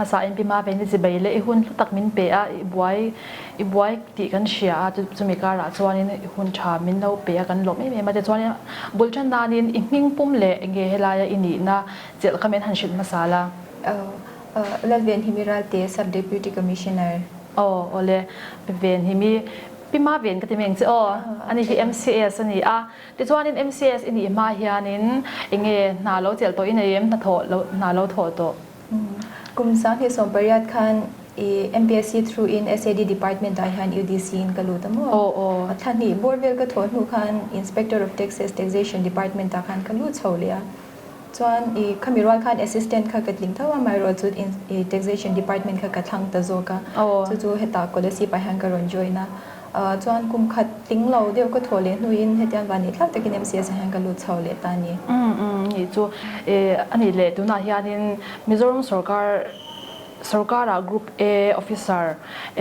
Hmasa in Pi Maven i chibai leh i hun hlu tak min pe a, i buai i buai tih kan hria a, chumi karah chuanin i hun tha min lo pe a, kan lawm em em a. Tichuanin bul tan nanin i hming pum leh enge helaia i nihna chelh kha min han hrilh hmasa la. Lalven Himi Ralte, Sub Deputy Commissioner. Aw awle, Ven Himi, Pi Maven ka ti mai ang che aw, ani hi MCS a ni a. Tichuanin MCS i nih hma hianin enge hna lo chelh tawh i nei em, hnathawh lo hna lo thawh tawh? Kum 2018 khan i MPSC through in SAD department ah hian UDC in ka lut a maw? Aw aw. Thla hnih bawr vel ka thawh hnu khan Inspector of Taxes Taxation department ah khan ka lut chho leh a. Chuan i khami rual khan assistant kha ka tling tho a, amaherawh chu i taxation department kha ka thlang ta zawk a, chu chu hetah Kolasib ah hian ka rawn join a. Chuan kum khat tling lo deuh ka thawh leh hnuin hetiang van nih thlak takin MCS ah hian ka lut chho leh ta a ni. Umm umm nih chu e a nih leh tunah hianin Mizoram sorkar sorkarah Group A officer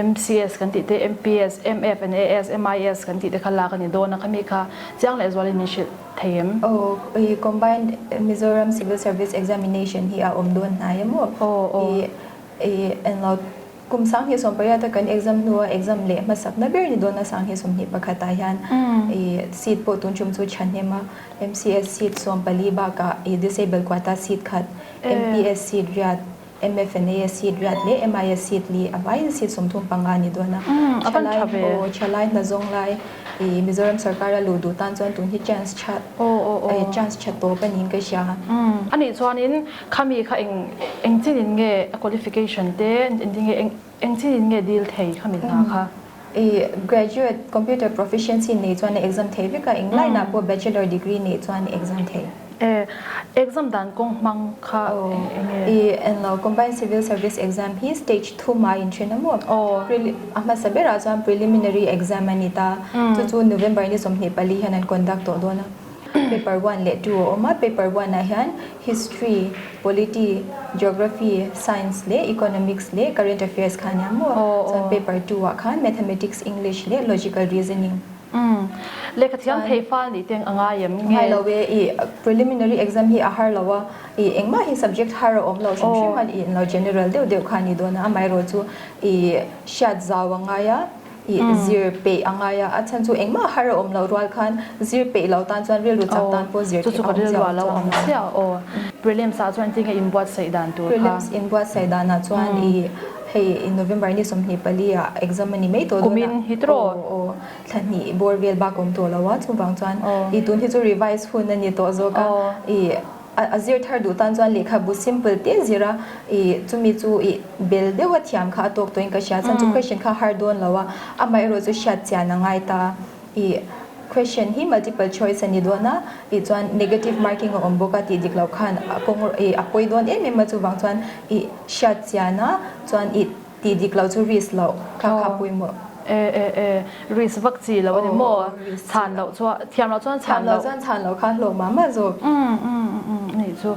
MCS kan tih te MPS, MF and AS, MIS kan tih te kha lak a ni dawn a, khami kha chiang leh zualin min hrilh thei em? Aw, i Combined Mizoram Civil Service Examination hi a awm dawn hnai em aw? Aw, aw. I, i englo kum 2018 a kan exam hnua exam leh hmasakna ber ni dawn a 2021 ah hian i seat pawh tun tum chu thahnem a, MCS seat 14 bakah i Disable quota seat khat, MPS seat riat, MFNA seat riat leh MIS seat li a vaiin seat 35 a ni dawn a. Thalai aw thalai hna zawng lai i Mizoram sarkar a luh duh tan chuan tun hi chance tha chance tha tawp a niin ka hria. A nih chuanin khami kha eng eng chinin nge a qualification te engtin nge eng chinin nge deal thei khami hna kha? I graduate computer proficiency nei chuan a exam thei vek a, eng line ah pawh bachelor degree nei chuan exam thei. E, exam dan kawng hmang kha eng enge? I englo combined civil service exam hi stage thum ah inthen a maw? Aw. A hmasa berah chuan preliminary exam a ni ta, chu chu November ni 24 hian an conduct tawh dawn a. Paper one leh two a awm a, paper one ah hian history, polity, geography, science leh economics leh current affairs kha a nia maw? Chuan paper two ah khan mathematics, English leh logical reasoning. Umm. Lehkha thiam thei fal nih te a ngai em nge? Ngai lo e, i preliminary exam hi a har lo a, i engmah hi subject har a awm lo hrim hrim a, i lo general deuh deuh kha a ni dawn a, amaherawh chu i hriat zau a ngai a, i zir peih a ngai a, a chhan chu engmah har a awm loh rual khan zir peih lo tan chuan rilru chak tan pawh zir theih a awm chiah lo awm chiah aw. Prelims ah chuan tinge inbuatsaih dan tur kha? Prelims inbuatsaih danah chuan i hei i November ni 24 ah exam a ni mai tawh dawn a. Kumin hi tiraw? Aw aw thla hnih bawr vel bak awm tawh lo a, chuvang chuan i tun hi chu revise hun a ni tawh zawk a, i A zir thar duh tan chuan lehkhabu simple te zir a, i chumi chu i bel deuh a thiam kha a tawk tawhin ka hria. Chuan chu question kha har dawn lo a, amaherawh chu hriat chian a ngai ta. I question hi multiple choice a ni dawn a, i chuan negative marking a awm bawk a tih dik loh khan a kawng i a pawi dawn em em a, chuvang chuan i hriat chian a chuan i Tih dik loh chu risk loh kha kha pawimawh. E e e, risk vak chi lo a ni maw? Chhan loh chuan, thiam loh chuan chhan loh. Thiam loh chuan chhan loh kha hlawh mah mah zawk. Umm umm umm nih chu.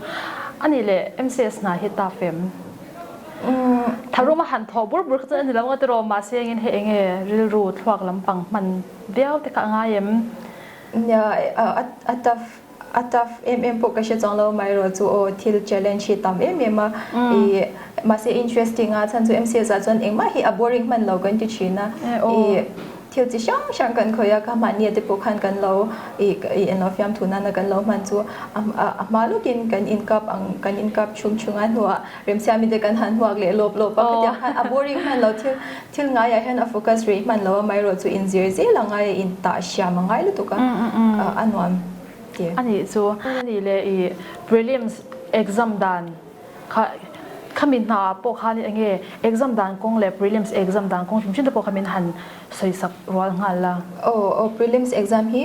A nih leh MCS hna hi tough em? Tharum a han thawh bur bur kha chuan a ni lo nga tiraw mahse engin hei enge rilru thluak lampang hman viau te kha a ngai em? Nia a tough A tough em em pawh ka hre chuang lo mai erawh chu aw thil challenge hi tam em em a i mahse interesting a chhan chu MCS ah chuan engmah hi a boring hman lo kan ti thin a i thil chi hrang hrang kan khawih a kha mahni te pawh khan kan lo i i englo fiamthu nana kan lo hman chu a hma lawkin kan in kap ang kan in kap chhung chhung a hnuah remsiami te kan han huak leh lawp lawp a khatiang khan a boring hman lo thil thil ngaiah hian a focus rei hman lo a mai erawh chu inzir zel a ngai a intah hriam a ngai lutuk a a nuam ti. A nih chu a nih leh i prelims exam dan kha khami hna ah pawh khan eng nge exam dan kawng leh prelims exam dan kawng hrim hrim te pawh kha min han sawi sak rual nghal la. Aw aw prelims exam hi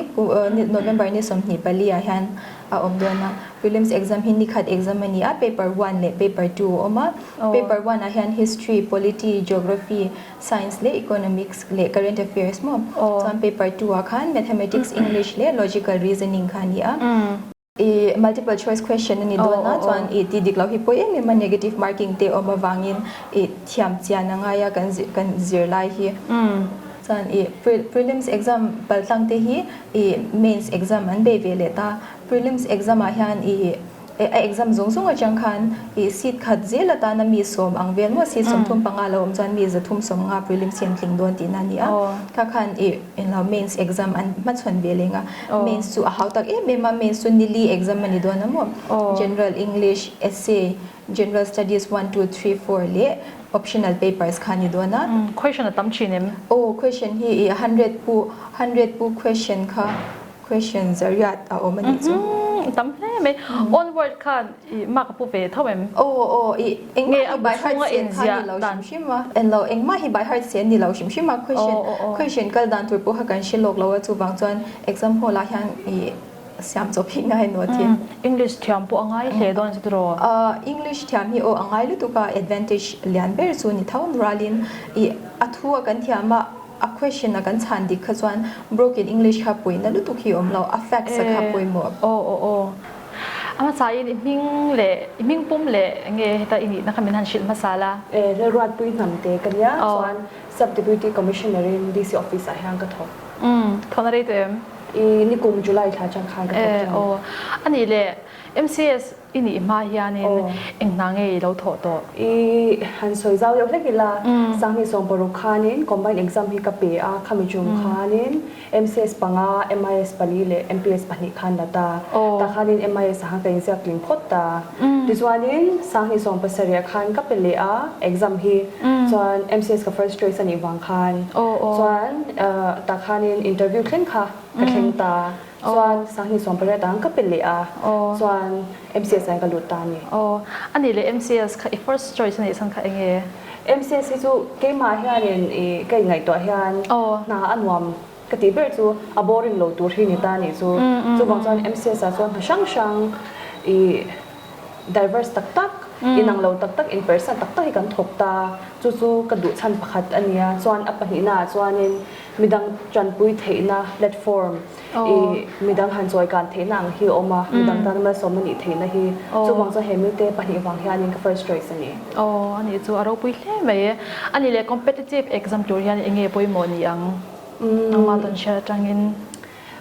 November ni 24 ah hian a awm dawn a, prelims exam hi nikhat exam a ni a, paper one leh paper two a awm a, paper one ah hian history, polity, geography, science leh economics leh current affairs maw, chuan paper two ah khan mathematics, english leh logical reasoning kha a ni a, i multiple choice question a ni dawn a, chuan i tih dik loh hi pawi em em a, negative marking te awm avangin i thiam chian a ngai a kan kan zirlai hi. Chuan i prelims exam paltlang te hi i mains exam an bei ve leh ta. Prelims exam ah hian i A exam zawng zawng atang khan i seat khat zel atana mi sawm ang vel maw seat 35 lo awm chuan mi 350 prelims hi an tling dawn tihna a ni a. Kha khan i englo mains exam an hmachhawn ve leng a. Mains chu a hau tak em em a, mains chu nili exam a ni dawn a maw. General English, Essay, General Studies one, two, three, four leh optional papers kha a ni dawn a. Question a tam thin em? Aw, question hi i hundred pu hundred pu question kha. Question zariat a awm a nih chu. Tam hle mai. Onward khan i mark a pu ve tho em? Aw aw i engmah hi by heart se kha ni lo hrim hrim a. En lo engmah hi by heart se ni lo hrim hrim a question question kal dan tur pawh kha kan hre lawk lo a chuvang chuan exam hall ah hian i siam chawp hi ngai nuat hi. English thiam pawh a ngai hle dawn chu tiraw? English thiam hi aw a ngai lutuk a advantage lian ber chu ni tho rualin i a thu a kan thiam a. A question a kan chhan dik kha chuan broken English kha puina lutuk hi awm lo, a facts a kha pawimawh. Aw aw aw. A hmasain i hming leh i hming pum leh nge heta i nihna kha min han hrilh hmasa la. E, Lalruatpui Hnamte ka nia, chuan Sub Deputy Commissioner in DC Office ah hian ka thawk. Umm, thawhna rei tawh em? I nikum July thla atang khan ka thawk E, aw. A nih leh MCS I nih hma hianin eng hna nge i lo thawh tawh? I han sawi zau deuh hlek ila, Sanghnih 60 khanin Combined Exam hi ka pe a, khami chung khanin MCS panga, MIS pali leh MPS pahnih khan la ta. Tah khanin MIS ah khan ka inziak tling phawt ta. Tichuanin Sanghnih 70 khan ka pe leh a exam hi, chuan MCS ka first choice a nih vang khan. Chuan tah khanin interview thleng kha ka thleng ta. Chuan Sanghnih 18 ang ka pe leh a, chuan MCS ah hian ka lut ta a ni. Aw, a nih leh MCS kha i first choice a nih chhan kha eng nge? MCS hi chu keimah hianin i ka inngaihtuah hian hna a nuam ka tih ber chu a boring lo tur hi ni ta a nih chu. Chuvang chuan MCS ah chuan hna hrang hrang i diverse tak tak, inang lo tak tak, inpersan tak tak hi kan thawk ta. Chu chu ka duh chhan pakhat a nia. Chuan a pahnihnaah chuanin midang tanpui theihna platform i midang han chawi kan theihna ang hi a awm a, midang tan malsawm a nih theihna hi chuvang chuan he mite pahnih vang hianin ka first choice a ni. Aw, a nih chu a ropui hle mai e. A nih leh competitive exam tur hian eng nge pawimawh ni ang? Nangmah tawn hriat atangin.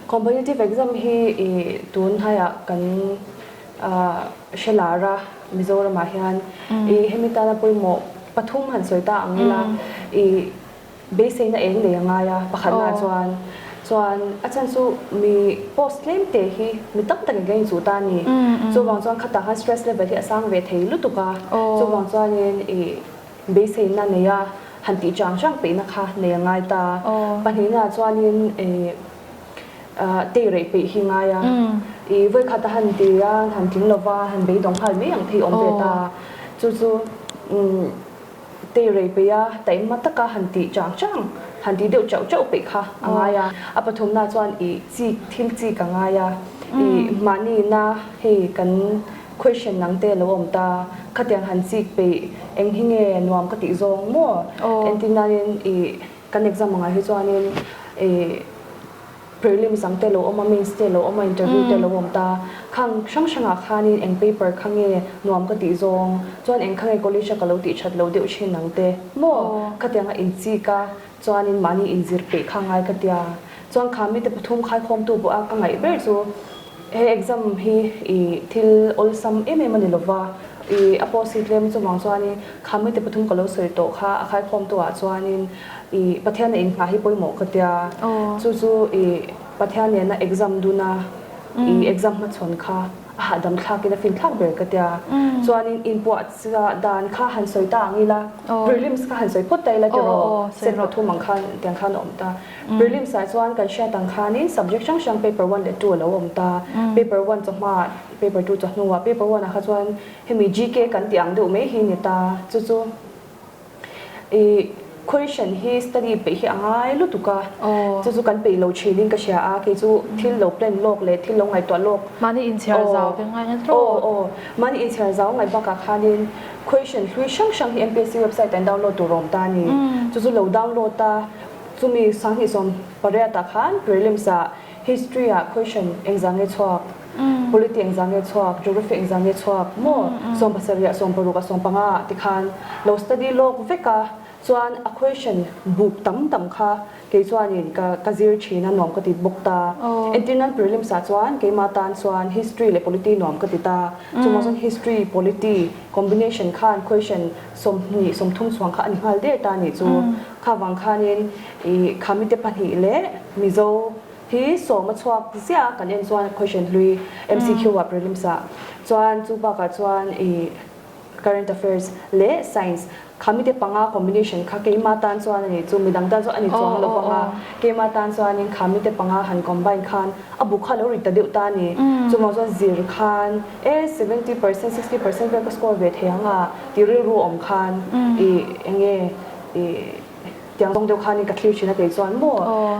Competitive exam hi i tun hnaiah kan hre lar a, Mizoramah hian i hemi tana pawimawh pathum han sawi ta ang ila i Beiseina eng nei a ngai a, pakhatna chuan chuan a chhan chu mi post tlem te hi mi tam tak in ka inchuh ta a ni. Chuvang chuan khatah khan stress level hi a sang ve thei lutuk a, chuvang chuanin i beiseina nei a han tih chang chang peihna kha nei a ngai ta. Pahnihna chuanin i tei reih peih hi ngai a, i vawikhat a han ti a, han tling lova han beidawng nghal mai ang thei awm ve ta. Chu chu Tei rei peih a, taima taka han tih chang chang, han tih deuh chauh chauh peih kha a ngai a. A pathumna chuan i chik, thil chik a ngai a, i mahniina hei kan question nang te lo awm ta, khatiang han chik peih eng hi nge nuam ka tih zawng maw? Entirnain i kan exam angah hi chuanin i Prelims ang te lo awm a, mains te lo awm a, interview te lo awm ta. Khang hrang hrangah khanin eng paper kha nge nuam ka tih zawng, chuan eng kha nge college a ka lo tih that lo deuh thin ang te maw? Khatianga inchik a, chuanin mahni inzir peih kha ngai ka tia. Chuan kha mite pathum khaikhawmtu pawh a ka ngaih ber chu he exam hi i thil awlsam em em a ni lova, i a post hi tlem chuvang chuanin kha mite pathum ka lo sawi tawh kha a khaikhawmtu ah chuanin I Pathian a inghah hi pawimawh ka tia. Chu chu i Pathian nena exam duna i exam hmachhawn kha a hahdam thlakin a fin thlak ber ka tia. Chuanin inpuah dan kha han sawi ta ang ila, prelims kha han sawi phawt ta ila tiraw, set pathum ang khan tiang khan a awm ta. Prelims ah chuan kan hriat ang khanin subject hrang hrang paper one leh two a lo awm ta. Paper one chawhmaah paper two chawhnuah paper one ah kha chuan hemi GK kan tih ang deuh mai hi ni ta. Chu chu. I question hi study peih hi a ngai lutuk a, chu chu kan peih lo thin in ka hria a, kei chu thil lo plan lawk leh thil lo ngaihtuah lawk. Mahni inchhiar zau te ngai ngat rawh. Aw aw, mahni inchhiar zau ngaih bakah khanin question hlui hrang hrang hi MPSC website ah in download tur a awm ta a ni. Chu chu lo download a, chumi 20 18 ah khan prelims ah history ah question engzah nge chhuak, Polity engzah nge chhuak, Geography engzah nge chhuak maw, 70 ah 60 ah 15 ah tikhan lo study lawk vek a. Chuan a question buk tam tam kha kei chuanin ka ka zir thin a, nuam ka ti bawk ta. Entir nan prelims ah chuan keimah tan chuan history leh polity nuam ka ti ta. Chuvang chuan history, polity combination khan question 20, 30 chhuang kha a ni nghal der ta nih chu. Kha vang khanin ih Khamite pahnih leh Mizo hi sawm a chhuak ziah a kan en chuan question hlui MCQ ah prelims ah chuan chu bakah chuan ih Current Affairs leh Science khamite panga combination kha keima tan chuan a nih chu, midang tan chuan a ni chuang lo vang a, keima tan chuanin khamite panga han combine khan a bu kha lo ri ta deuh ta a ni. Chuvang chuan zir khan e 70%, 60% vel ka score ve thei ang a tih rilru awm khan ih enge ih tiang zawng deuh khanin ka thlir thin a kei chuan maw.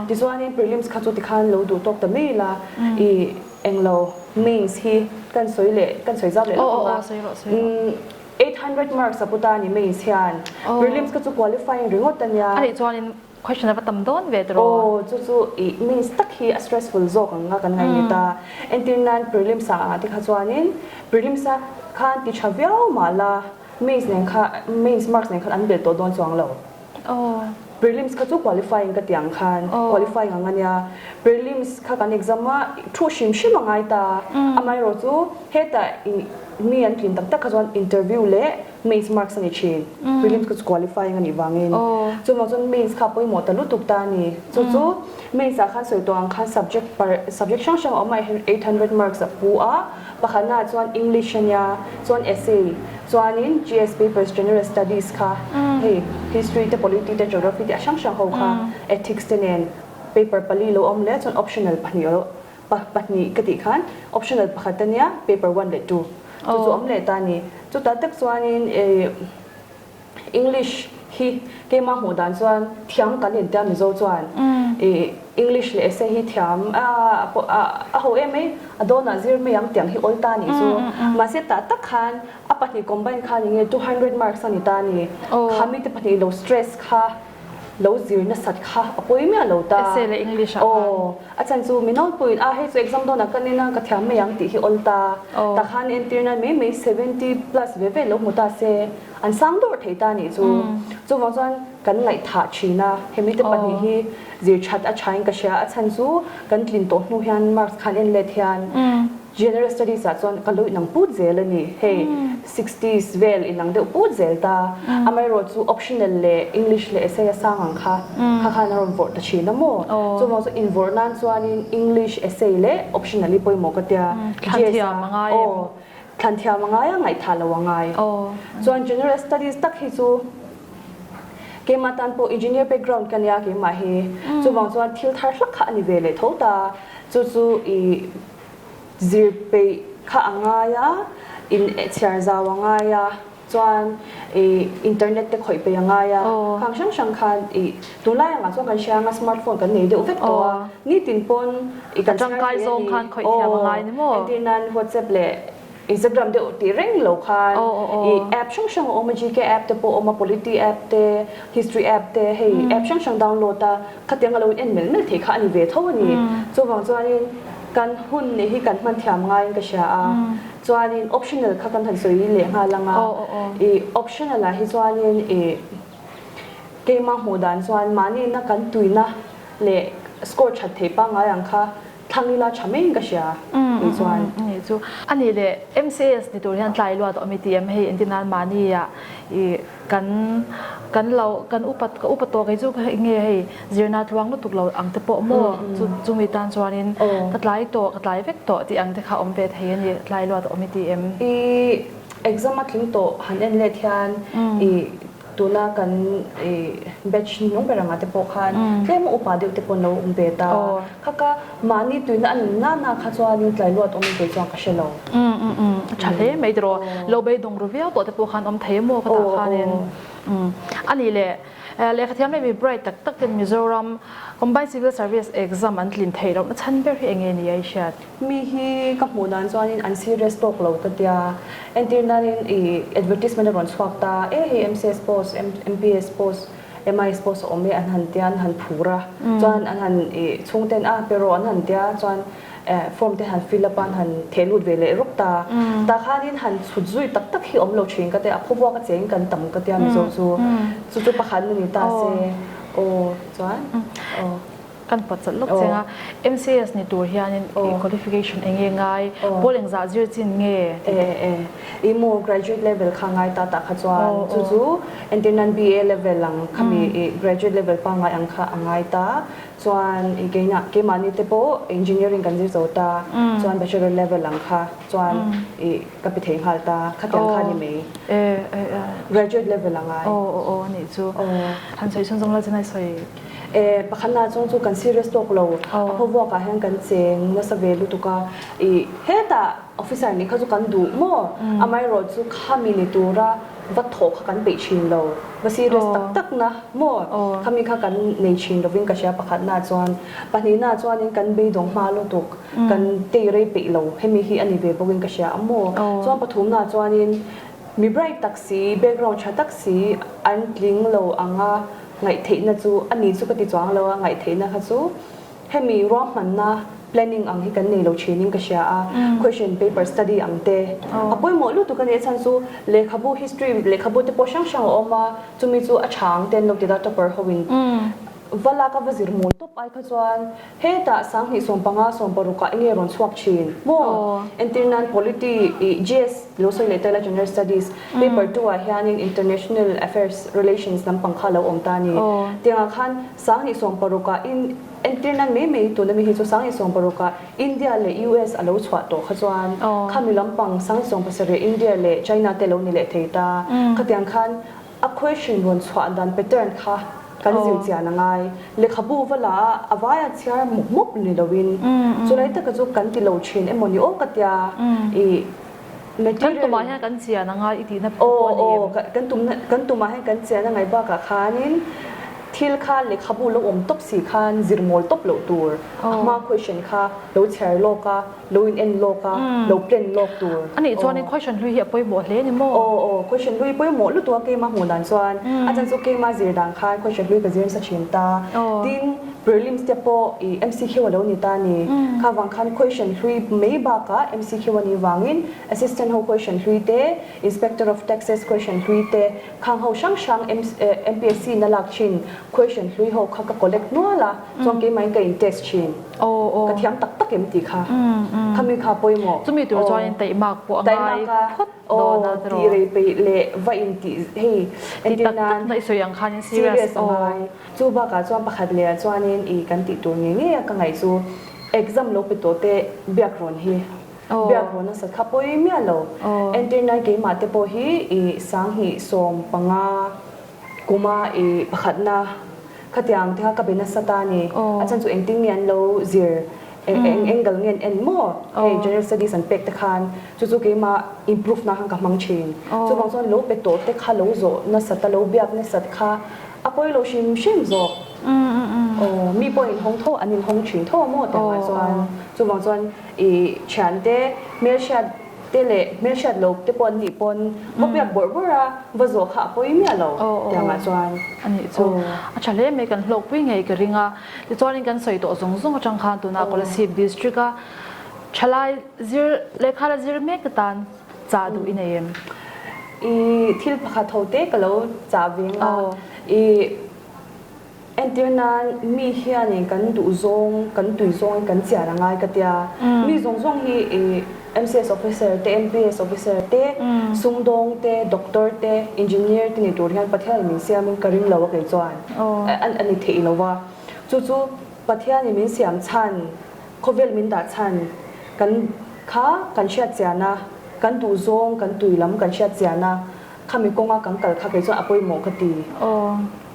Tichuanin prelims kha chu tikhan lo duh tawk ta mai ila ih Englo mains hi kan sawi leh kan sawi zau leh lawk ang a. 800 marks a puta ni mains hian prelims kha chu qualifying ringawt a nia. A nih chuanin question a va tam dawn ve tiraw? Aw chu chu i mains tak hi a stressful zawk ang a kan ngaih ni ta. Entir nan prelims ah ah te kha chuanin prelims a khan ti tha viau mah la mains nen kha mains marks nen khan an belh tawh dawn chuang lo. Prelims kha chu qualifying ka ti ang khan qualifying ang a nia. Prelims kha kan exam a thu hrim hrim a ngai ta. Amaherawh chu hetah mi an tlin tak tak kha chuan interview leh mains marks a ni thin. Prelims kha chu qualifying a nih vangin. Chuvang chuan mains kha a pawimawh ta lutuk ta a ni. Chu chu mains ah khan sawi tawh ang khan subject par subject hrang hrang a awm a 800 marks a pu a. Pakhatnaah chuan English a nia, chuan essay, chuanin GS papers, General Studies kha hei History te, Polity te, Geography te a hrang hrang ho kha Ethics te nen paper pali lo awm leh chuan optional pahnih lo pahnih ka tih khan optional pakhat a nia paper one leh two chu chu awm leh ta a ni. Chutah tak chuanin ih English hi keimah hmuh dan chuan thiam kan intia Mizo chuan ih English leh essay hi thiam a a ho em mai a dawnah zir mai ang tiang hi awl ta nih chu mahse tah tak khan a pahnih combine khan enge 200 marks a ni ta a ni kha mite pahnih lo stress kha lo zir nasat kha a pawi miah lo ta Essay leh English ah khan. Aw a chan chu mi naupui a hei chu exam dawnah ka nen a ka thiam mai ang tih hi awl ta tah khan entir nan mai mai 70 plus ve ve lo hmu ta se An sang dawrh thei ta nih chu. Chuvang chuan kan ngaihthah thin a, hemi te pahnih hi zir that a thain ka hria. A chhan chu kan tlin tawh hnu hian marks khan en let hian General Studies ah chuan ka lo inang put zel a ni. Hei sixties vel inang deuh put zel ta. Amaherawh chu optional leh English leh essay a sang ang kha kha khan a rawn vawrh ta thin a maw. Chuvang chu invawrh nan chuanin English, essay leh optional hi pawimawh ka tia. GS a aw. Thlan thiam a ngai a, ngaihthah lo a ngai. Chuan General Studies tak hi chu keimah tan pawh engineer background ka nia keimah hi. Chuvang chuan thil thar hlak kha a ni ve leh tho ta. Chu chu i zir peih kha a ngai a, in chhiar zau a ngai a. Chuan i internet te khawih peih a ngai a, khang hrang hrang khan i tunlai angah chuan kan hria anga smartphone kan nei deuh vek tawh a, nitin pawn i kan chhiar thei a ni. Aw, entir nan WhatsApp leh Instagram deuh tih reng lo khan i app hrang hrang a awm a, GK app te pawh a awm a, Polity app te, History app te, hei app hrang hrang download a, khatiang a lo in en melh melh theih kha a ni ve tho a ni. Chuvang chuanin kan hun nih hi kan hman thiam ngaiin ka hria a. Chuanin optional kha kan han sawi leh nghal ang a, i optional ah hi chuanin i keimah hmuh dan chuan mahni na kan tuina leh score that theih pangngai ang kha thlang ila tha maiin ka hria kei chuan. Ni chu a nih leh MCS ni tur hian tlai luat a awm i ti em hei entir nan mahni ah i Kan kan lo kan upat ka upa tawh kei chu ka nge hei zirna tluang lutuk lo ang te pawh maw chu chumi tan chuanin ka tlai tawh ka tlai vek tawh tih ang te kha awm ve thei a ni tlai luat a awm i ti em? I exam a tling tawh han en let hian i tuna kan i batch nung ber anga te pawh khan tlem a upa deuh te pawh an lo awm ve ta. Kha ka mahni tuina a nun nana kha chuanin tlai luat awm kei chuan ka hre lo. Umm umm umm a tha hle mai tiraw. Lo beidawng ru viau tawh te pawh khan awm thei maw ka tah khanin. Umm a nih leh lehkha thiam leh mi bright tak tak ten Mizoram Combined Civil Service exam an tlin theih lohna chhan ber hi enge ni a i hriat? Mi hi ka hmuh dan chuanin an serious tawk lo ka tia. Entir nanin i advertisement a rawn chhuak ta e hei MCS post, MPS post, MIS post a awm e an han tia an han phur a chuan an han i chhungten a pe rawh an han tia chuan. form te han fill up a an han theh lut ve leh rawk ta. Tah khanin han chhut zui tak tak hi awm lo thin ka tia, a khawbuak a cheng kan tam ka tia Mizo chu. Chu chu pakhat na ni ta se. Aw chuan aw. Kan pawt chalh lawk cheng a, MCS ni tur hianin i qualification eng nge ngai, pawl engzah zir chin nge? E e i maw graduate level kha ngai ta tah kha chuan chu chu entirnan BA level ang khami i graduate level pangngai ang kha a ngai ta chuan i keina keimahni te pawh engineering kan zir zo ta chuan bachelor level ang kha chuan i ka pe thei nghal ta khatiang kha ni mai graduate level a ngai. Aw aw aw anih chu han sawi chhunzawm la chin ai sawi. E, pakhatna chuan chu kan serious tawk lo, a phawvuakah hian kan cheng nasa ve lutuk a, i hetah officer nih kha chu kan duh maw? Amaherawh chu khami ni tura va thawh kha kan peih thin lo, va serious tak tak na maw? Khami kha kan nei thin lovin ka hria pakhatna chuan. Pahnihna chuanin kan beidawng hma lutuk, kan tei rei peih lo, hemi hi a ni ve bawkin ka hria a maw? Chuan pathumna chuanin mi bright tak si, background tha tak si an tling lo ang a, Ngaihtheihna chu a ni chu ka ti chuang lo a, ngaihtheihna kha chu hemi ruahmanna planning ang hi kan nei lo thinin ka hria a, question paper study ang te a pawimawh lutuk a nih chhan chu lehkhabu history lehkhabu te pawh hrang hrang a awm a, chumi chu a tha ang te an lo ti ta topper ho in va lak a va zir mawl tawp ai kha chuan Hetah 2015 16 ah enge rawn chhuak thin maw? Entir nan Polity ih GS lo sawi leh ta ila General Studies paper 2 ah hianin International Affairs Relations lampang kha lo awm ta a ni. Tiangah khan 2016 ah in entir nan mai mai tuna mi hi chu 2016 ah India leh US a lo chhuah tawh kha chuan khami lampang 2017 India leh China te lo ni leh thei ta. Khatiang khan A question rawn chhuah dan pattern kha kan zir chian a ngai. Lehkhabu va la a, a vaia chhiar mawp mawp ni loin chulai taka chu kan ti lo thin emaw ni aw ka tia i material. Kan tumah hian kan chian a ngai i tihna pawh a ni em? Aw aw kan tumna kan tumah hian kan chian a ngai bakah khanin thil kha lehkhabu lo awm tawp si khan zir mawl tawp loh tur a hma question kha lo chhiar lawk a. Lo in en lawk a, lo plan lawk tur. A nih chuanin question hlui hi a pawimawh hle ni maw? Aw aw, question hlui pawimawh lutuk a keima hmuh dan chuan a chan chu keima zir dan khan question hlui ka zir nasa thin ta. Tin, prelims te pawh i MCQ a lo ni ta ni. Kha vang khan question hlui mai bakah MCQ a nih vangin assistant ho question hlui te, inspector of taxes question hlui te, khang ho hrang hrang MPSC na lak thin question hlui ho kha ka collect nual a, chuan keimahin ka in test thin. Ka thiam tak tak em tih kha khami kha pawimawh. Chumi tur chuanin taihmak pawh a ngai phawt dawn a tiraw. Tih rei peih leh va in tih hei entir nan. Ti tak tak na i sawi ang khanin serious a ngai. Chu bakah chuan pakhat leh ah chuanin i kan tih tur ngei ngei a ka ngaih chu exam lo pe tawh te biak rawn hi biak rawn nasa kha pawi miah lo. Entir nan keimah te pawh hi i 2015 Kuma i pakhatna khatiang te kha ka be nasa ta a ni. A chhan chu engtin nge an lo zir, eng angle nge an en maw? Hei general studies an pek te khan chu chu keimah improve na khan ka hmang thin. Chuvang chuan lo pe tawh te kha lo zawh nasat a, lo biak nasat kha a pawi lo hrim hrim zawk. Aw mi pawh inhawng tho an inhawng thin tho maw tiangah chuan. Chuvang chuan i thiante hmelhriat Te leh hmelhriat lo te pawh an nih pawn va biak bawrh bawrh a, va zawh kha a pawi miah lo tiangah chuan. A nih chu a tha hle mai, kan hlawkpui ngei ka ring a. Tichuanin kan sawi tawh zawng zawng atang khan tuna Kolasib District a thalai zir lehkha la zir mek atan chah duh i nei em? I thil pakhat ho te ka lo chah ve ang a, i Entir nan, mi hianin kan duh zawng, kan tui zawngin kan chian a ngai ka tia. Mi zawng zawng hi i MCS officer te, MPS officer te, sumdawng te, doctor te, engineer te ni tur hian Pathianin min siamin ka ring lo a kei chuan a ni theih lo va. Chu chu Pathianin min siam chhan, khawvel min dah chhan kan kha kan hriat chian a, kan duh zawng, kan tui lam kan hriat chian a, Khami kawnga kan kal kha kei chuan a pawimawh ka ti.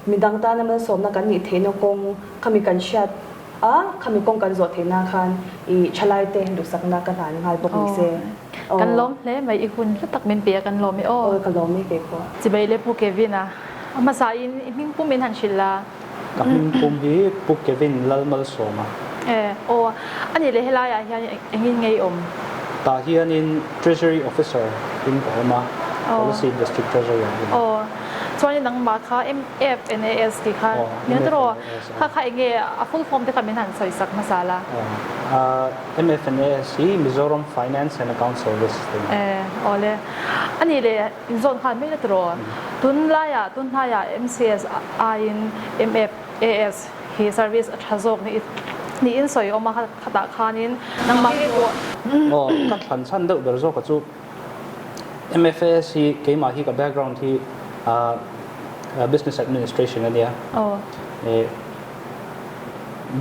Midang tana malsawmna kan nih theihna kawng khami kan hriat a, khami kawng kan zawh theihna khan i thalai te duhsakna ka hlan nghal bawk ni se. Kan lawm hle mai, i hun hlu tak min pe a kan lawm e aw. Aw ka lawm e kei pawh. Chibai le Pu Kevin a, a hmasa in i hming pum in han hrilh la. Ka hming pum hi Pu Kevin Lalmalsawma. E, aw, a nih leh helai ah hian engin ngei awm? Tah hianin Treasury Officer in ka awm a, Kolasib District Treasury ah hian. Aw, Chuanin nangmah kha MFNAS tih kha nia tiraw? Kha kha enge a full form te kha min han sawi sak hmasa la. MFNAS hi Mizoram Finance and Account Service tih a ni. Awle. A nih leh inzawn nghal mai la tiraw? Tunlaiah tunhnaiah MCS aiin MFAS hi service a tha zawk niin sawi awm a khatah khanin nangmah chu. Aw, ka thlan chhan deuh ber zawk a chu. MFAS hi keimah hi ka background hi business administration a nia.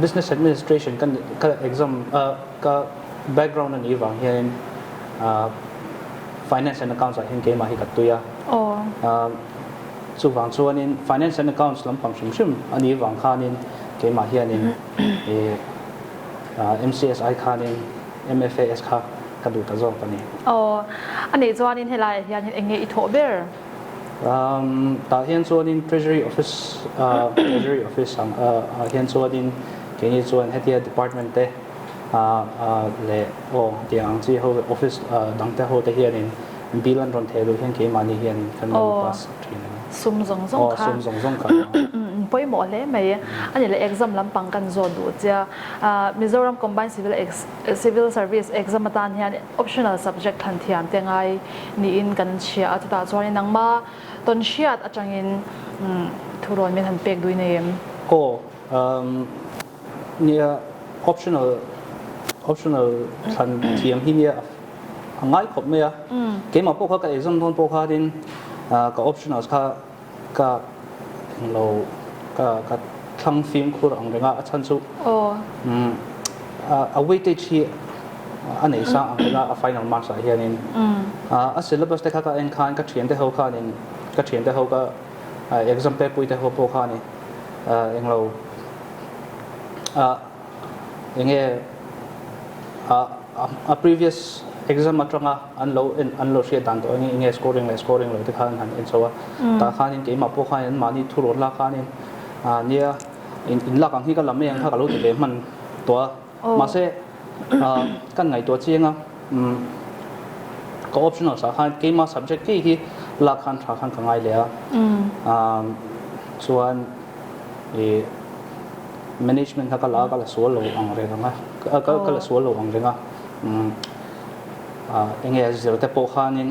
Business administration ka ka exam ka background a nih vang hianin finance and accounts ah hian keimah hi ka tui a. Chuvang chuanin finance and accounts lampang hrim hrim a nih vang khanin keimah hianin MCS ai khanin MFAS kha ka duh ta zawk a ni. Aw, a nih chuanin helaiah hian eng nge i thawh ber? Um, tah hian chuanin Treasury Office, uh, Treasury Office ang ah hian chuanin keini chuan hetia department te ah ah leh aw tiang ang chi ho office dang te ho te hianin bill an rawn theh duh hian keimahni hianin kan lo pass thin a ni. Sum zawng zawng kha. Aw, sum zawng zawng kha. Pawimawh hle mai. A nih leh exam lampang kan zawt duh chia. Mizoram Combined Civil Civil Service exam atan hian optional subject thlan thiam te ngai niin kan hria a, chutah chuanin nangma tawn hriat atangin thurawn min han pek duin em? Aw, nia optional optional thlan thiam hi nia a ngai khawp mai a, keimah pawh kha ka exam dawn pawh khanin ka optionals kha Ka englo ka ka thlang fimkhur ang reng a, a chhan chu a weightage hi a nei sang ang reng a, a final marks ah hianin a syllabus te kha ka en khan ka thiante ho khanin ka thiante ho ka exam pek pui te ho pawh khani englo Enge a previous exam atanga an lo en an lo hriat dan tawh enge enge scoring leh scoring lo te khan an han en chho a tah khanin keimah pawh khanin an mahni thu rawn lak khanin nia in in lak ang hi ka la mai ang kha ka lo ti ve hman tawh a mahse kan ngaihtuah chiang a ka optional ah khan keimah subject ngei hi lak khan tha khan ka ngai leh a chuan ih Management kha ka la a, ka la sual lo ang reng ang a, ka la sual lo ang reng a, eng nge zir te pawh khanin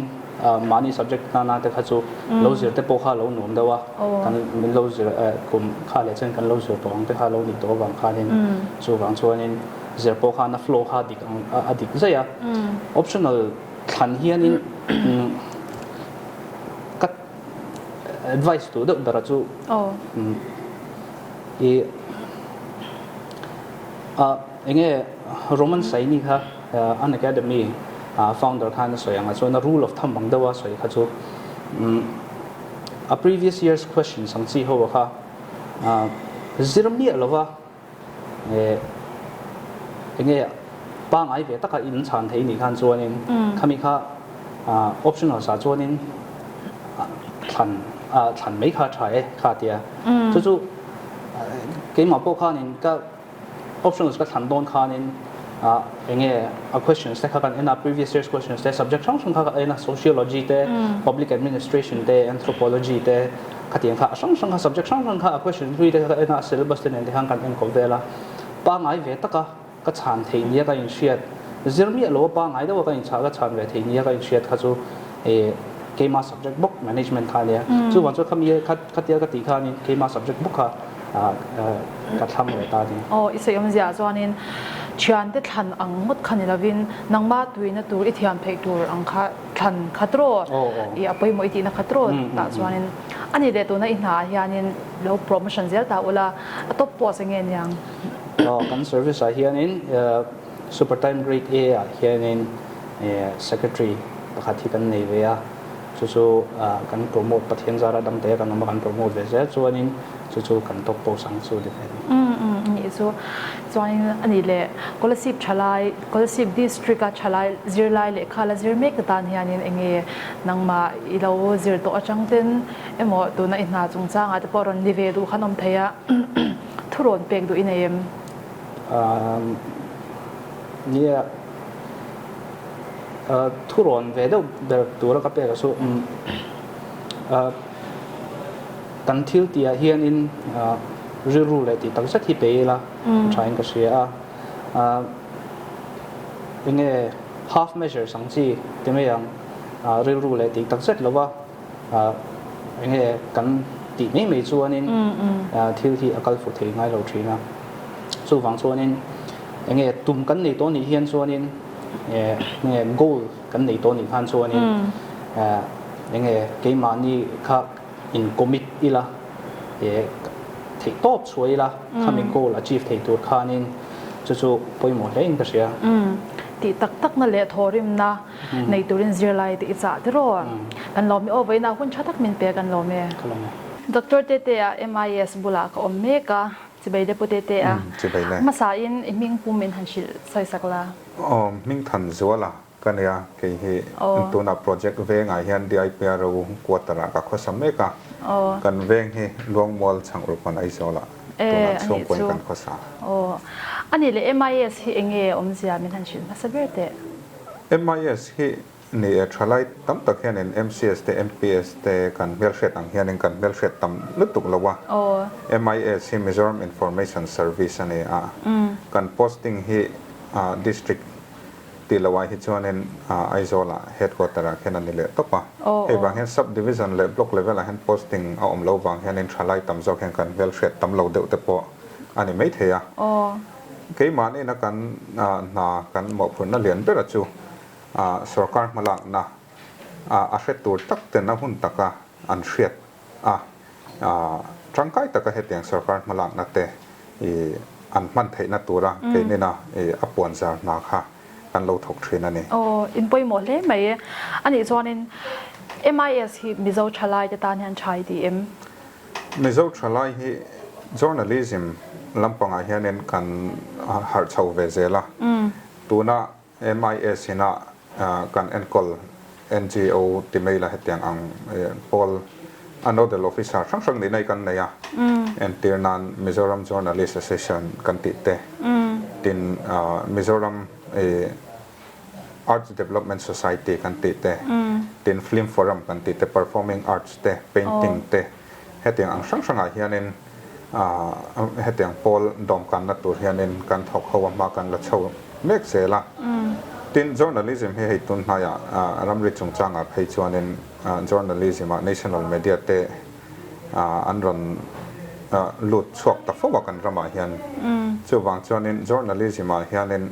mahni subject nana te kha chu lo zir te pawh kha a lo nuam deuh a, kan min lo zir kum kha leh chen kan lo zir tawh ang te kha a lo nih tawh avang khanin chuvang chuanin zir pawh khan a flow kha a dik ang a dik zaih a, optional thlan hianin ka advice duh deuh ber a chu. I ah enge Roman Saini kha an academy founder khan a sawi ang a chuan a rule of thumb ang deuh a sawi kha chu a previous year's questions ang chi ho kha zir miah lova enge pangai ve taka in chhan thei nih khan chuanin khami kha optional ah chuanin thlan thlan mai kha tha e kha tia chu chu keimah pawh khanin ka options ka thlan dawn khanin enge a questions te kha kan en a previous year's questions te subject hrang hrang kha ka en a sociology te public administration te anthropology te khatiang kha a hrang hrang kha subject hrang hrang kha a question hlui te kha ka en a syllabus te nen te khan kan en kawp vel a pangai ve taka Ka chhan thei nia ka inhriat, zir miah lo a pangngai deuh a ka inchah ka chhan ve thei nia ka inhriat kha chu eh keima subject bawk management kha a nia. Chuvang chuan khami khatia ka tih khanin keima subject bawk kha ka thlang leh ta a ni. Aw i sawi awmzia ah chuanin thiante thlan ang ngawt kha ni lovin nangma tuina tur i thiam theih tur ang kha thlan khat rawh i a pawimawh i tihna khat rawh tah chuanin a ni leh tuna i hna ah hianin lo promotion zel ta ula a top post enge niang. Aw kan service ah hianin Super Time Grade A ah hianin Secretary pakhat hi kan nei ve a, chu chu kan promote Pathian zara dangte a kan awm a kan promote ve zel chuanin chu chu kan top post ang chu ni ve a ni. Umm umm nih chu chuanin a nih leh Kolasib thalai Kolasib District a thalai zirlai lehkha la zir mek atan hianin enge nangmah i lo zir tawh atang ten emaw tuna i hna chungchangah te pawh rawn ni ve duh khan awm thei a. Thurawn pek duh i nei em? Nia, thurawn ve deuh ber tura ka pek a chu. Kan thil tihah hianin rilru leh tih takzet hi pe ila thain ka hria a. Enge half measures ang chi ti mai ang, rilru leh tih takzet lova enge kan tih mai mai chuanin thil hi a kal fuh thei ngai lo thin a. Chuvang chuanin enge tum kan nei tawh nih hian chuanin enge goal kan nei tawh nih khan chuanin enge keimahni kha in commit ila e theih tawp chhuah ila khami goal achieve thei tur khanin chu chu pawimawh hle in ka hria. Tih tak takna leh thawhrimna nei turin zirlai te i chah tiraw? Kan lawm e aw vawiinah hun tha tak min pe kan lawm e. Ka lawm e. Doctor Tetea MIS bulah ka awm mek a, Chibai le Pu Tetea. Chibai le. Hmasa in i hming pum in han hrilh sawisak la. Aw, hming than zuala Ka nia, kei hi tuna project vengah hian DIPRO quarter ah ka khawsa mek a, kan veng hi Luangmual chhang urhpawn Aizawl ah tunah chhungkuain kan khawsa. Aw, a nih leh MIS hi eng nge awmzia min han hrilh hmasa ber teh? MIS hi ni e, thalai tam tak hianin MCS te MPS te kan hmelhriat ang hianin kan hmelhriat tam lutuk lo a, MIS hi Mizoram Information Service a ni a, kan posting hi district Tih loh ah hi chuanin Aizawl-ah headquarter ah khian a ni leh tawp a. Hei vang hian sub division leh block level ah hian posting a awm loh vang hianin thalai tam zawk hian kan hmelhriat tam lo deuh te pawh a ni maithei a. Keimahniina kan hna kan mawhphurhna lian bera chu sorkar hmalakna a hre tur tak ten a hun taka an hriat a, tangkai taka hetiang sorkar hmalakna te i an hman theihna tura keinina i a puanzar hna kha kan lo thawk thin a ni. Aw, in pawimawh hle mai e. Anih chuanin MIS hi Mizo thalai te tan hian tha i ti em? Mizo thalai hi journalism lampangah hianin kan harh chho ve zel a. Tuna MIS ina kan enkawl NGO ti mai la hetiang ang pawl a nodal officer hrang hrang nihna hi kan nei a, entir nan Mizoram Journalist Association kan tih te, tin Mizoram Arts Development Society kan tih te, tin Film Forum kan tih te, Performing Arts te, Painting te, Hetiang ang hrang hrangah hianin hetiang pawl dawmkanna tur hianin kan thawk ho a hma kan la chho mek zel a. Tin, journalism hi hei tun hnaiah ramri chungchangah phei chuanin journalism ah national media te an rawn lut chhuak ta fo a kan ramah hian. Chuvang chuanin journalism ah hianin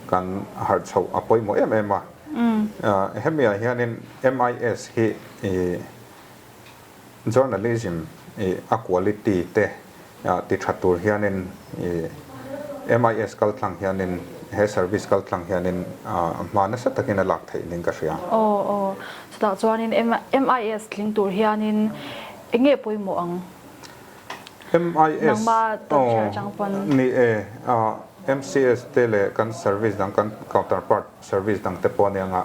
kan harh chhoh a pawimawh em em a. Hemiah hianin MIS hi Journalism i a quality te ti tha tur hianin i MIS kaltlang hianin he service kaltlang hianin hma nasa takin a lak theih ning ka hria. Aw aw chutah chuanin MIS tling tur hianin eng nge pawimawh ang? MIS Nangma tawn hriat atang pawn. Ni e, MCS te leh kan service dang kan counterpart service dang te pawh ania nga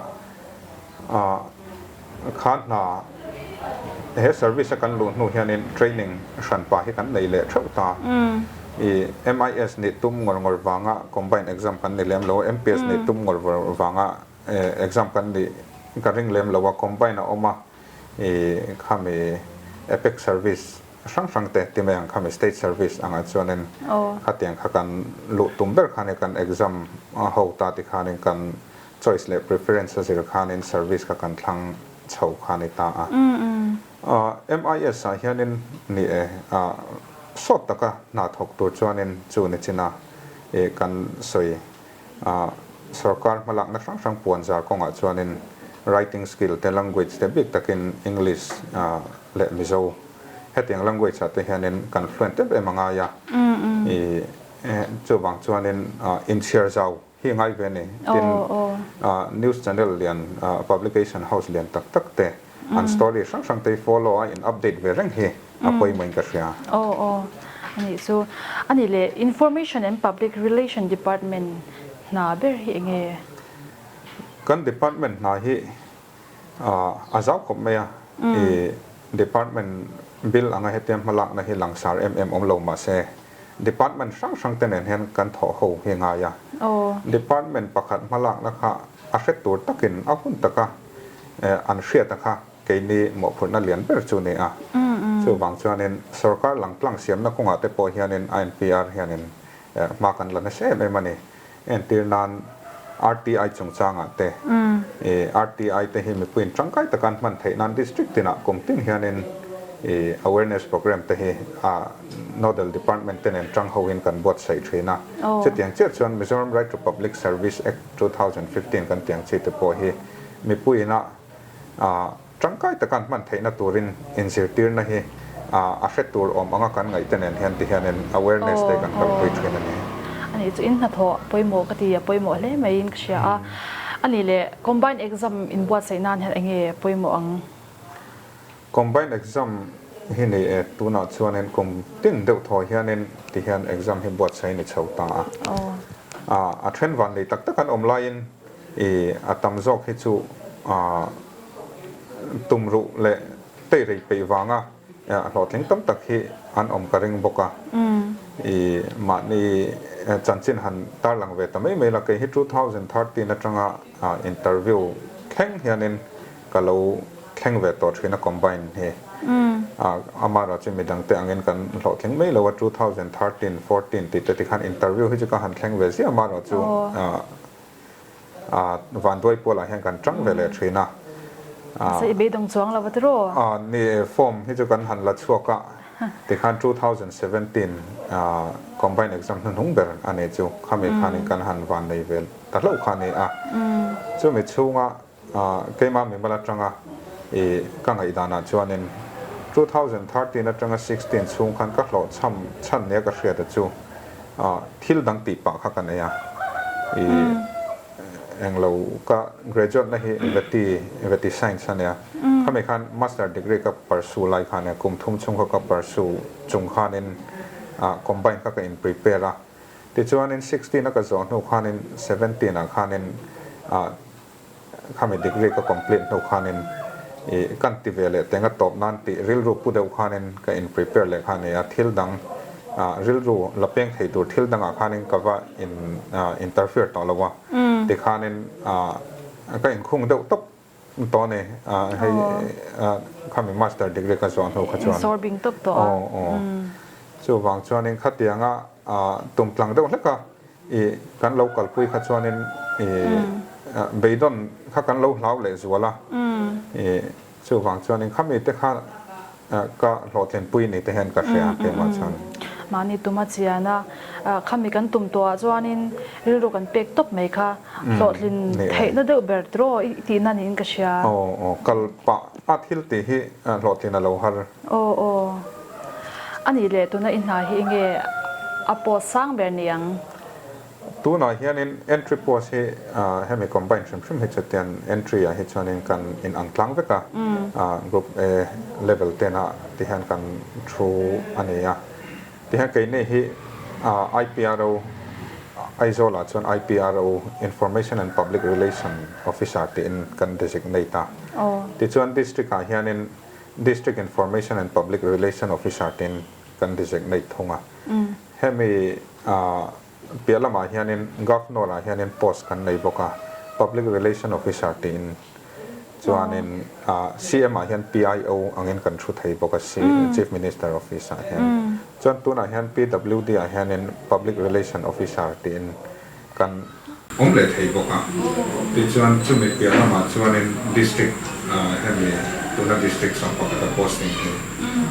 Kha hna he service a kan luh hnu hianin training hran pah hi kan nei leh theuh ta. I MIS nih tum ngawr ngawr vanga combine exam kan ni lem lo a, MPS nih tum ngawr ngawr vanga exam kan nih ka ring lem lo a, combine a awm a, i khami APEC service hrang hrang te ti mai ang khami state service angah chuanin khatiang kha kan luh tum ber khanin kan exam ho ta ti khanin kan Choice leh preference a zir khanin service kha kan thlang chho kha ni ta a. MIS ah hianin ni e, sawt taka hna thawk tur chuanin chu ni china i kan sawi sorkar hmalakna hrang hrang puan zar kawngah chuanin writing skill te language te bik takin English leh Mizo hetiang language ah te hianin kan fluent em em a ngai a. I chuvang chuanin inchhiar zau Hi ngai ve ni. Tin, news channel lian, publication house lian tak tak te, an story hrang hrang te hi follow a, in update ve reng hi a pawimawh in ka hria. Aw aw, a nih chu. A nih leh Information and Public Relation Department hna ber hi eng nge? Kan department hna hi a zau khawp mai a, i department bill anga hetia hmalakna hi langsar em em awm lo mahse department hrang hrang te nen hian kan thawh ho hi ngai a. Department pakhat hmalakna kha a hre tur takin a hun taka an hriata kha keini mawhphurhna lian ber chu ni a. Chuvang chuanin sorkar langtlang siamna kawngah te pawh hianin INPR hianin hma kan la nasa em em a ni. Entir nan RTI chungchangah te, RTI te hi mipuiin tangkai taka an hman theih nan district tinah kum tin hianin awareness programme te hi nodal department te nen tang hoin kan buatsaih thin a. Chutiang chiah chuan Mizoram Right to Public Service Act 2015 kan tiang chi te pawh hi mipuiin a Tangkai taka an hman theihna turin inzirtirna hi a hre tur awm anga kan ngaihte nen hian ti hianin awareness te kan kalpui thin a ni. A nih chu in hnathawh pawimawh ka ti a pawimawh hle maiin ka hria a. A nih leh combined exam inbuatsaih nan hian enge pawimawh ang? Combined exam hi ni e, tunah chuanin kum tin deuh thaw hianin ti hian exam hi buatsaih a ni chho ta a. A then van nei tak tak an awm laiin i a tam zawk hi chu tumruh leh teirei peih vanga hlawhtling tam tak hi an awm ka ring bawk a. I mahni chanchin han tarlang ve ta mai mai la, kei hi 2013 atanga interview thleng hianin ka lo thleng ve tawh thin a combine hi. Amaherawhchu chu midangte angin kan hlawhtling mai lo a, 2013, 14 tih te tikhan interview hi chu ka han thleng ve ziah amaherawhchu chu. Vanduai pualah hian kan tang ve leh thin a. Mahse i beidawng chuang lo va tiraw? Ni e, form hi chu kan han la chhuak a, tikhan 2017 combined exam hnuhnung ber a ni chu, khami khanin kan han vannei ve ta hlauh kha a ni a. Chumi chhunga Keimah mimal atanga i ka ngaihdanah chuanin 2013 atanga 16 chhung khan ka hlawhchham chhan nia ka hriata chu thil dang tih pah kha ka nei a. I englo ka graduate na hi veti veti science a nia. Khami khan master degree ka pursue lai kha nia kum thum chhung kha ka pursue chung khanin combine kha ka in prepare a. Tichuanin 16 a ka zawh hnu khanin 17 ah khanin Khami degree ka complete hnu khanin i kan ti ve leh teng a tawp nan tih rilru pu deuh khanin ka in prepare leh kha a ni a, thil dang rilru la peng thei tur thil dangah khanin ka va in interfere tawh lo a, tikhanin ka inkhung deuh tawp tawh a ni, hei khami master degree ka zawh hnu kha chuan. Insawr bing tawp tawh a. Aw aw. Chuvang chuanin khatianga tumtlang deuh hlek a. I kan lo kalpui kha chuanin i beidawn kha kan lo hlau leh zual a, i chuvang chuanin khami te kha ka hlawhtlinpui ni te hian ka hria keimah chuan. Mahni tuma chian a, khami kan tum tawhah chuanin rilru kan pek tawp mai kha hlawhtlin theihna deuh ber tiraw i tihna niin ka hria. Aw aw, kal pah a thil tih hi hlawhtlin a lo har. Aw aw. A nih leh tuna i hna hi enge a post sang ber ni ang? Tunah hianin entry post hi hemi combine hrim hrim hi chutian entry ah hi chuanin kan in ang tlang vek a, group A level ten ah ti hian kan thu a ni a. Tihian keini hi IPRO Aizawl ah chuan IPRO Information and Public Relation Officer tiin kan designate a. Tichuan district ah hianin District Information and Public Relation Officer tin kan designate thung a. Hemi piah lamah hianin Governor ah hianin post kan nei bawk a, Public Relation Officer tiin. Chuanin CM ah hian PIO angin kan thu thei bawk a, Chief Minister Office ah hian. Chuan tunah hian PWD ah hianin Public Relation Officer tiin kan awm leh thei bawk a, tichuan chumi piah lamah chuanin district hemi tuna district sawmpakhata posting hi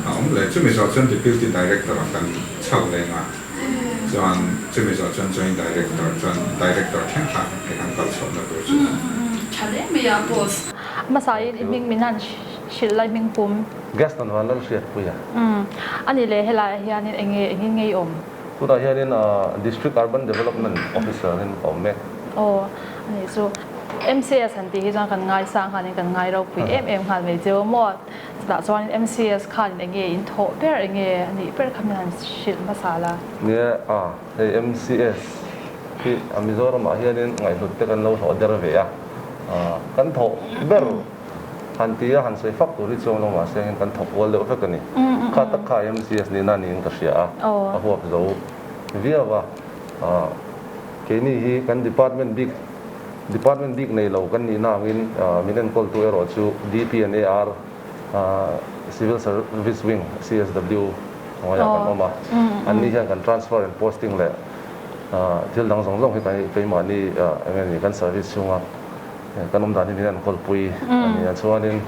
a awm leh, chumi zawh chuan deputy director ah kan chho leng a, chuan chumi zawh chuan joint director chuan director thleng kha hei kan kal chhohna tur chu. Tha hle mai a post. Hmasain i hming min han hrilh lai hming pum. Gaston Vanlal Hriatpuia. A nih leh helaiah hianin enge engin nge i awm? Tunah hianin District Urban Development Officer in ka awm mek. Aw, a nih chu. MCS han tih hi chuan kan ngaisang khanin kan ngai ropui em em nghal mai cheu maw? Chutah chuanin MCS khanin enge in thawh ber enge a nih ber kha min han hrilh hmasa la. Nia, a, hei MCS hi a Mizoramah hianin ngaihhlut te kan lo hlawh der ve a, kan thawh ber. Han ti a, han sawi fak tur hi chuang lo mahse hian kan thawk kual deuh vek a ni. Kha tak kha MCS nihna niin ka hria a, a huap zo viau a. Keini hi kan department bik department bik nei lo kan nihna angin min enkawltu erawh chu DP and AR. Civil Service Wing, CSW, hnuaiah kan awm a. Anni hian kan transfer and posting leh thil dang zawng zawng hi kan keimahni eng nge ni kan service chhunga kan awm dan hi min enkawlpui a ni a. Chuanin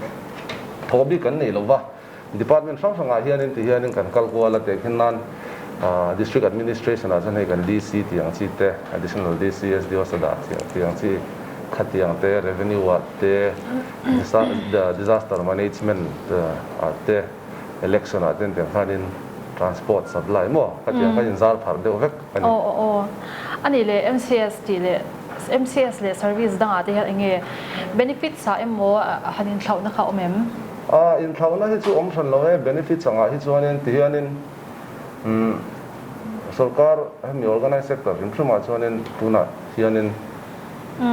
thaw bik kan nei lo va. Department hrang hrangah hianin ti hianin kan kal kual a tehkhin nan District Administration ah chuan hei kan DC tih ang chi te, Additional DC, SDO Sadar tih ang chi khatiang te, Revenue ah te, Disaster Management ah te, Election ah te an tiang khanin Transport Supply maw khatiang kha inzar pharh deuh vek a ni. Aw aw aw. A nih leh MCS tih leh MCS leh Service dangah te hian eng nge benefits ah emaw han inthlauhna kha a awm em? A inthlauhna hi chu awm hran lo e, benefits angah hi chuanin ti hianin umm sorkar hemi organized sector hrim hrimah chuanin tunah hianin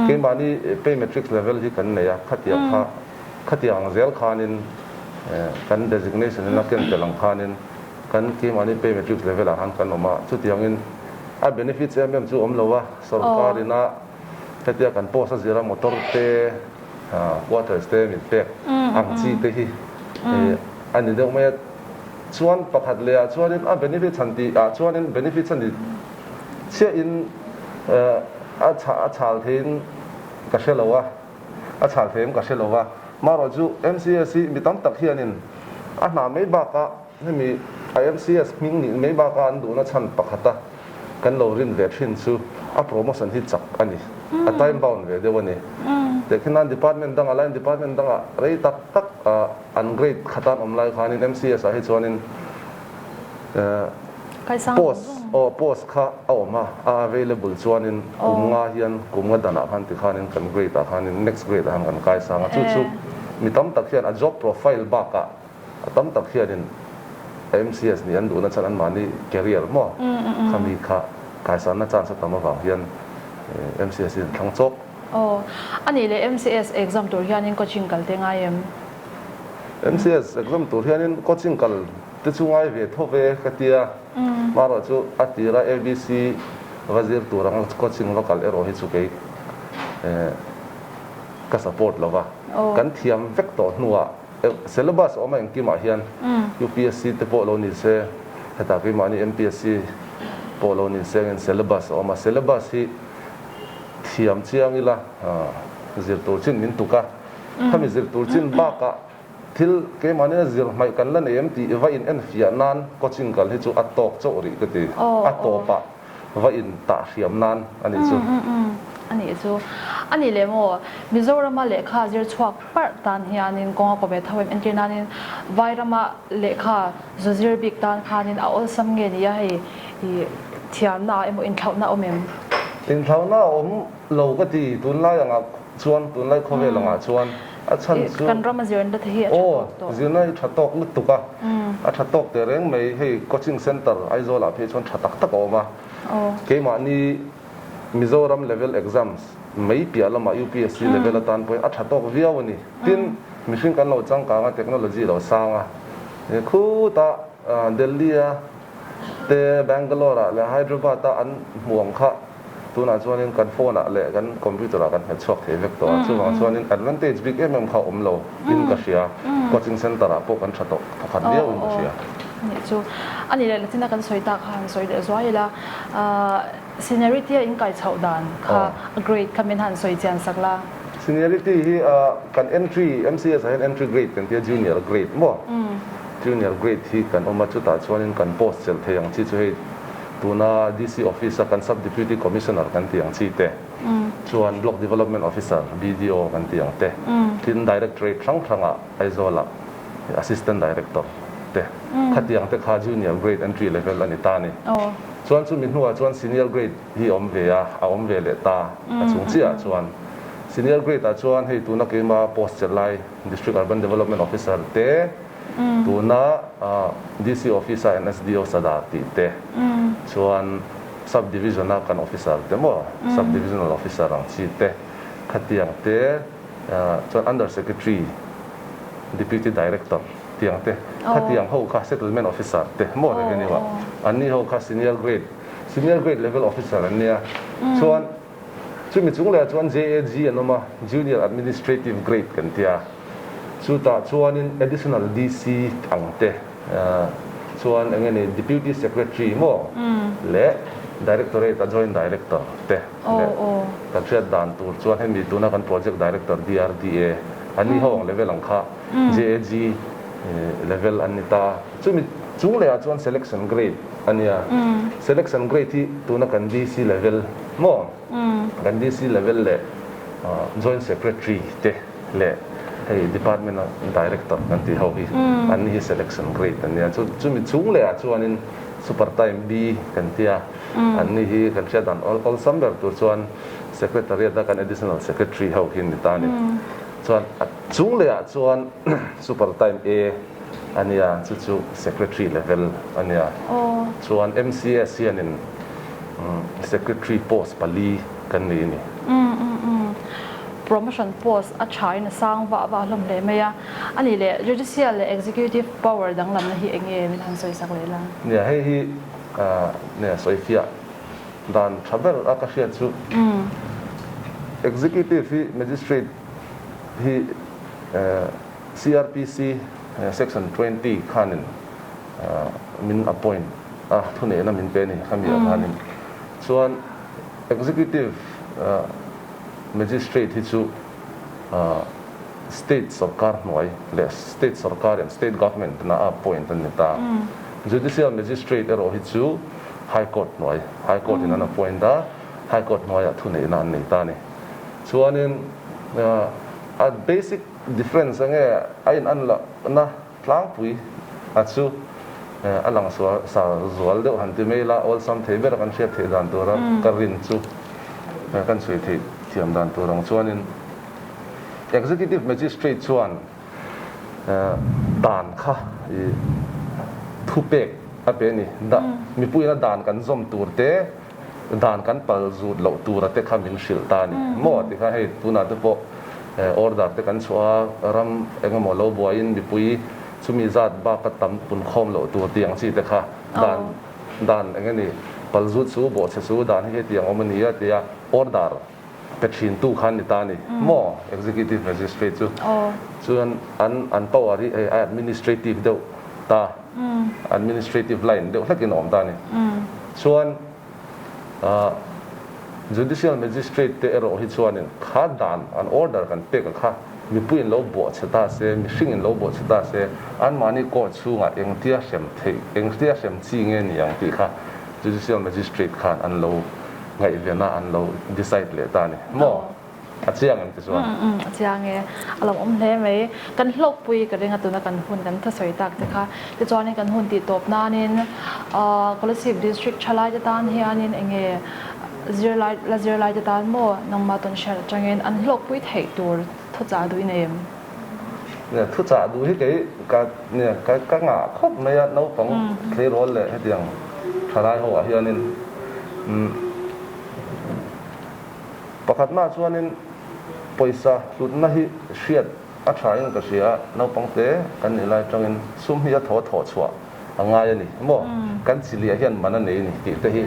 keimahni pay matrix level hi kan nei a, khatiang kha khatiang ang zel khanin kan designation in a ken tel ang khanin kan keimahni pay matrix level ah khan kan awm a, chutiangin a benefits em em chu awm lo a, sorkar ina hetia kan post a zira motor te Quarters te min pek ang chi te hi a ni deuh mai a. Chuan pakhat leh ah chuanin a benefits han tih ah chuanin benefits a ni chiahin a a chhal theiin ka hre lo a, a chhal thei em ka hre lo va. Marawh chu MCS hi mi tam tak hianin a hna mai bakah Hemi a MCS hming nih mai baka an duhna chhan pakhata kan lo rin ve thin chu a promotion hi chak a ni, a time bound ve deuh a ni. Tehkhin nan department dangah line department dangah rei tak tak an grade khata an awm lai khanin MCS ah hi chuanin post aw post kha a awm a, a available chuanin kum nga hian kum nga danah khan tikhanin kan grade ah khanin next grade ah khan kan kaisang a, chu chu mi tam tak hian a job profile bakah A tam tak hianin MCS nih an duhna chhan anmahni career maw khami kha kaisanna chance a tam avang hian MCS hi an thlang chawk. Aw, a nih leh MCS exam tur hianin coaching kal te ngai em? MCS exam tur hianin coaching kal te chu ngai ve tho ve ka tia, marawh chu a tira ABC va zir tur anga coaching va kal erawh hi chu kei ka support lo va, kan thiam vek tawh hnuah Syllabus awm a engkimah hian UPSC te pawh lo ni se, hetah keimahni MPSC pawh lo ni se angin syllabus a awm a, syllabus hi thiam chiang ila zir tur chin min tuk a, khami zir tur chin bakah thil keimahni a zir hmaih kan la nei em tih va in enfiah nan coaching kal hi chu a tawk chauh rih ka ti, a tawpah. Va in tah hriam nan a nih chu. A nih chu. A nih leh maw, Mizorama lehkha zir chhuak parh tan hianin kawng a kaw ve tho em? Entir nanin Vairama lehkha zu zir bik tan khanin a awlsam nge nia hei i thiamna ah emaw inthlauhna a awm em? Inthlauhna a awm lo ka ti, tunlai angah chuan, tunlai khawvel angah chuan a chhan chu. Kan rama zirna te hi a tha tawk tawh. Aw, zirna hi tha tawk lutuk a, a tha tawk teh reng mai. Hei coaching center Aizawl ah phei chuan tha tak tak a awm a. Keimahni Mizoram level exams mai piah lamah UPSC level atan pawhin a tha tawk viau a ni. Tin, mihring kan lo changkang a, technology lo sang a, khutah Delhi a te Bangalore ah leh Hyderabad a an hmuh ang kha Tunah chuanin kan phone ah leh kan computer ah kan hmet chhuak thei vek tawh a, chuvang chuanin advantage bik em em kha a awm lo in ka hria, coaching center ah pawh kan tha tawh thawkhat viau in ka hria. Anih chu, a nih leh Latina kan sawi tak kha han sawi leh zuai ila, seniority a inkai chhoh dan kha grade kha min han sawi chian sak la. Seniority hi kan entry, MCS ah hian entry grade kan tia junior grade maw? Junior grade hi kan awm a, chutah chuanin kan post chelh thei ang chi chu hei Tuna DC Office a kan Sub Deputy Commissioner kan tih ang chi te, chuan Block Development Officer, BDO, kan tih ang te, tin Directorate hrang hrangah Aizawlah Assistant Director te, khatiang te kha Junior Grade Entry Level a ni ta a ni. Chuan chumi hnuah chuan Senior Grade hi a awm ve a, a awm ve leh ta a chung chiahah chuan Senior Grade ah chuan hei tuna keima post chelh lai District Urban Development Officer te, Tuna DC Office a NSDO Sadar tih te chuan Sub Division a kan Officer te maw Sub Divisional Officer ang chi te khatiang te chuan Under Secretary, Deputy Director tiang te khatiang ho kha Settlement Officer te maw Revenue ah anni ho kha Senior Grade, Senior Grade Level Officer an nia chuan chumi chung leh ah chuan JAG an awm a Junior Administrative Grade kan tia. Chutah chuanin Additional DC ang te chuan eng nge ni Deputy Secretary maw leh Directorate a Joint Director te leh kan hriat dan tur chuan hemi tuna kan Project Director DRDA an ni ho ang level ang kha JAG level an ni ta. Chumi chung lehah chuan Selection Grade a nia. Selection Grade hi tuna kan DC level maw kan DC level leh Joint Secretary te leh hei Department a Director kan tih ho hi an ni hi Selection Grade an nia. Chumi chung lehah chuanin Super Time B kan tia an ni hi kan hriat dan awlsam ber tur chuan Secretariat a kan Additional Secretary ho hi an ni ta a ni. Chuan a chung lehah chuan Super Time A a nia, chu chu Secretary level a nia. Chuan MCS hianin Secretary post pali kan nei a ni. Promotion post a thain a sang vah vah hlawm hle mai a. A nih leh Judicial leh Executive power danglamna hi eng nge min han sawi sak leh la? Nia, hei hi nia sawifiah dan tha ber a ka hriat chu Executive hi Magistrate hi CRPC section 20 khanin min appoint a, thuneihna min pe a ni khami ah khanin. Chuan Executive Magistrate hi chu State sorkar hnuai leh State sorkar in State Government na a appoint an ni ta. Judicial Magistrate erawh hi chu High Court hnuai, High Court in an appoint a, High Court hnuaiah thuneihna an nei ta a ni. Chuanin a basic difference enge a in an lohna tlangpui a chu a lang sual sar zual deuh han ti mai ila awlsam thei ber a kan hriat theih dan tura ka rin chu kan sawi theih thiam dan tur ang chuanin Executive Magistrate chuan dan kha i thupek a pe a ni. Mipuiin a dan kan zawm tur te, dan kan pal zut loh tura te kha min hrilh ta a ni. Maw ti kha hei tunah te pawh order te kan chhuah a, ram eng emaw lo buaiin mipui chumi zat baka tam pun khawm loh tur tih ang chi te kha dan dan eng nge ni pal zut chu bawhchhe chu dan hi hetiang awm a ni a tia order pe thin tu khan ni ta a ni maw executive magistrate chu chuan an an power hi hei a administrative deuh ta administrative line deuh hlekin a awm ta a ni chuan ah judicial magistrate te erawh hi chuanin kha dan an order kan pek a kha mipui in lo buah che ta se mihring in lo buah che ta se anmahni court chhungah engtia hrem theih engtia hrem chi nge ni ang tih kha judicial magistrate khan an lo Ngaihven a an lo decide leh ta a ni maw? A chiang em tichuan? Umm umm a chiang e. A lo awm hle mai. Kan hlawkpui ka ring a tuna kan hun kan thasawi tak te kha. Tichuanin kan hun tih tawp nanin ahh Kolasib District thalai te tan hianin eng nge zirlai la zirlai te tan maw nangmah tawn hriat atangin an hlawkpui theih tur thuchah duh i nei em? Nia thuchah duh hi kei ka nia ka ka ngah khawp mai a naupang tleirawl leh hetiang thalai ho ah hianin umm pakhat mah chuanin pawisa hlutna hi hriat a tha in ka hria a naupang te kan nih lai atangin sum hi a thaw thawh chhuah a ngai a ni maw kan chiliah hian man a nei a ni tih te hi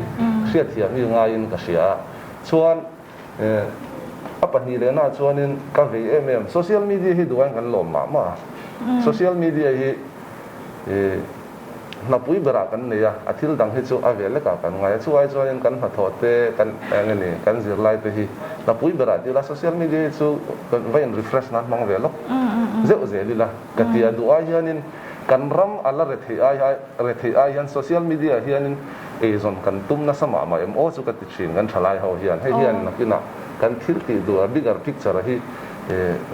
hriatthiam hi ngaiin ka hria a chuan A pahnih lehna chuanin ka vei em em, social media hi duhaiin kan lawm mah mah a. Social media hi hnapui berah kan nei a, a thil dang hi chu a ve lekah kan ngai a. Chu ai chuanin kan hnathawh te, kan eng nge ni, kan zirlai te hi hnapui berah ti ila, social media hi chu kan va in refresh nan hmang ve lawk zeuh zel ila ka ti a. Duh ai hianin kan ram a la retheih ai retheih ai hian social media hianin eizawn kan tum nasa mah mah em aw chu ka ti thin kan thalai ho hian hei hian nakinah kan thil tih duh a bigger picture hi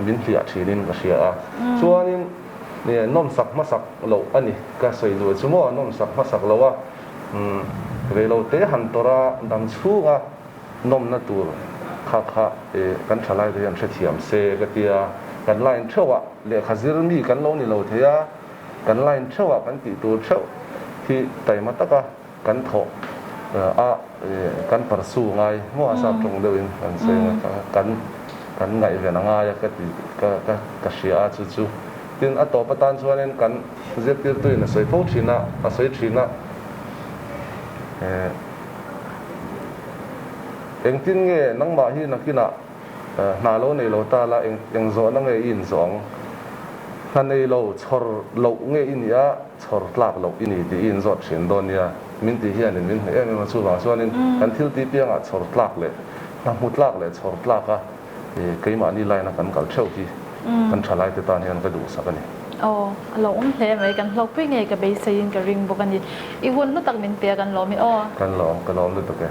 min hliah thinin ka hria a chuanin nawmsak hmasak loh a ni ka sawi duh chu maw nawmsak hmasak loh a reilo te han tawrh a dam chhunga nawmna tur kha kha kan thalai te hian hrethiam se ka tia kan line theuhah lehkha zir mi kan lo ni lo thei a kan line theuhah kan tih tur theuh hi taima taka kan thawh a kan pursue ngai maw a sap tawng deuhin kan sawi ang a kan kan ngaihven a ngai a ka ti ka ka ka hria a chu chu tin a tawp atan chuanin kan zirtirtuin a sawi fo thin a a sawi thin a engtin nge nangmah hi nakinah hna lo nei lo ta la eng eng zawhna nge i inzawh ang? Hna nei lo chhawr loh nge i nih a, chhawr tlak loh i ni tih i inzawt thin dawn nia. Min tih hianin min hmu em em a, chuvang chuanin kan thil tih piangah chhawr tlak leh hna hmu tlak leh chhawr tlak a keimahni line a kan kal theuh hi kan thalai te tan hian ka duhsak a ni. Aw, a lo awm hle mai, kan hlawkpui ngei ka beiseiin ka ring bawk a ni. I hun hlu tak min pe a kan lawm i aw. Kan lawm, ka lawm lutuk e.